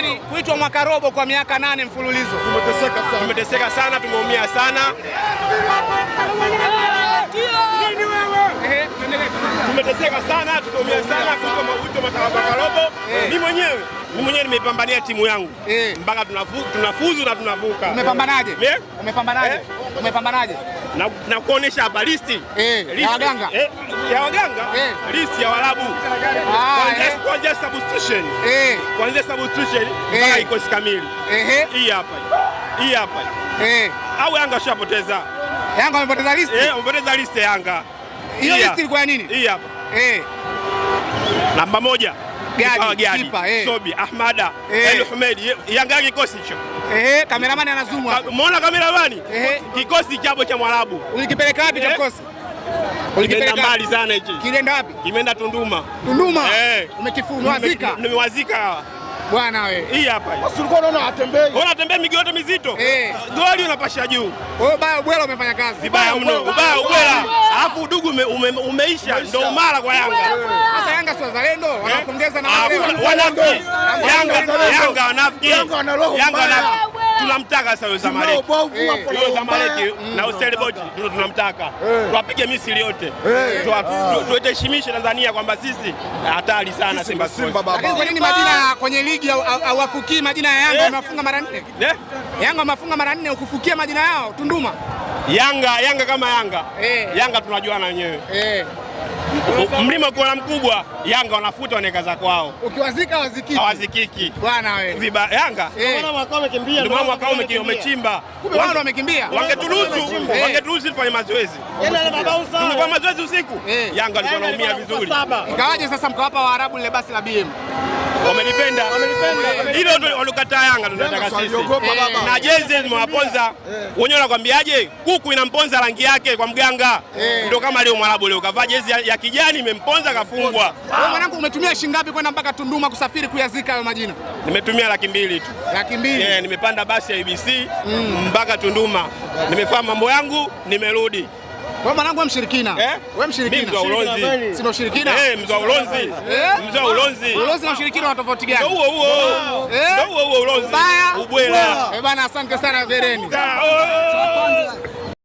Jamani, kuitwa mwaka robo kwa miaka 8 mfululizo. Tumeteseka sana. Tumeteseka sana, tumeumia sana. Tumeteseka sana, tumeumia sana kuitwa mwaka robo. Mimi mwenyewe nimeipambania timu yangu mpaka tunafuzu na tunavuka. Umepambanaje? Umepambanaje? Umepambanaje? Na kuonesha hapa listi ya waganga. Ya waganga, listi ya Waarabu. Kuanzia substitution. Kuanzia substitution mpaka kikosi kamili. Hii hapa. Hii hapa. Au Yanga shapoteza. Yanga wamepoteza listi? Wamepoteza listi ya Yanga. Hiyo listi ilikuwa ya nini? Hii hapa. Namba 1. Gadi, kipa, Sobi, Ahmada, El Humedi, Yanga kikosi hicho. Kameramani anazoom hapo. Umeona kameramani? Kikosi chapo cha Mwarabu. Ulikipeleka wapi cha kikosi? Ulikipeleka mbali sana hichi. Kilienda wapi? Kimeenda Tunduma. Tunduma? Umewazika? Nimewazika. Bwana wewe. Hii hapa. Basi ulikuwa unaona atembei. Unaona atembei miguu yote mizito. Goli unapasha juu. Wewe ubaya ubwela umefanya kazi. Vibaya mno. Ubaya ubwela. Alafu udugu umeisha ndio umara kwa Yanga. Sasa Yanga si wazalendo, wanapongeza na wale. Wanafiki. Yanga wanafiki. Yanga wana roho Yanga mbaya. wanafiki. Tunamtaka sasa yule Zamalek. Yule Zamalek na Stellenbosch ndio tunamtaka. Tuwapige Misri yote. Tuheshimishe Tanzania kwamba sisi hatari sana Simba Sports. Lakini kwa nini majina kwenye ligi hawafukii majina ya Yanga wamewafunga mara 4? Yanga wamewafunga mara 4 ukufukia majina yao Tunduma. Yanga kama Yanga. Yanga tunajuana wenyewe. Mlima ukiwa mkubwa Yanga wanafuta wanaweka za kwao. Ukiwazika hawazikiki. Hawazikiki. Bwana wewe. Yanga. Ndio mwaka wamekimbia. Ndio mwaka wamechimba. Kumbe wao wamekimbia. Wangeturuhusu tufanye mazoezi. Tungefanya mazoezi usiku. Yanga walikuwa wanaumia vizuri. Ikawaje sasa mkawapa Waarabu lile basi la BM? Wamenipenda. Hilo ndio walikataa Yanga tunataka sisi. Na jezi zimewaponza. Wenyewe wanakuambiaje? Kuku inamponza rangi yake kwa mganga. Ndio kama leo Mwarabu leo kavaa jezi ya kijani imemponza kafungwa. Wewe mwanangu umetumia shilingi ngapi kwenda mpaka Tunduma kusafiri kuyazika hayo majina? Nimetumia 200,000 tu. 200,000. Nimepanda basi ya ABC mpaka Tunduma. Nimefanya mambo yangu, nimerudi. Wewe mwanangu mshirikina. Wewe mshirikina. Mimi mzee wa Ulonzi. Sio mshirikina? Mzee wa Ulonzi. Mzee wa Ulonzi. Ulonzi na ushirikina wana tofauti gani? Ndio huo huo. Ndio huo huo Ulonzi. Ubaya. Ubwela. Bana asante sana Vereni.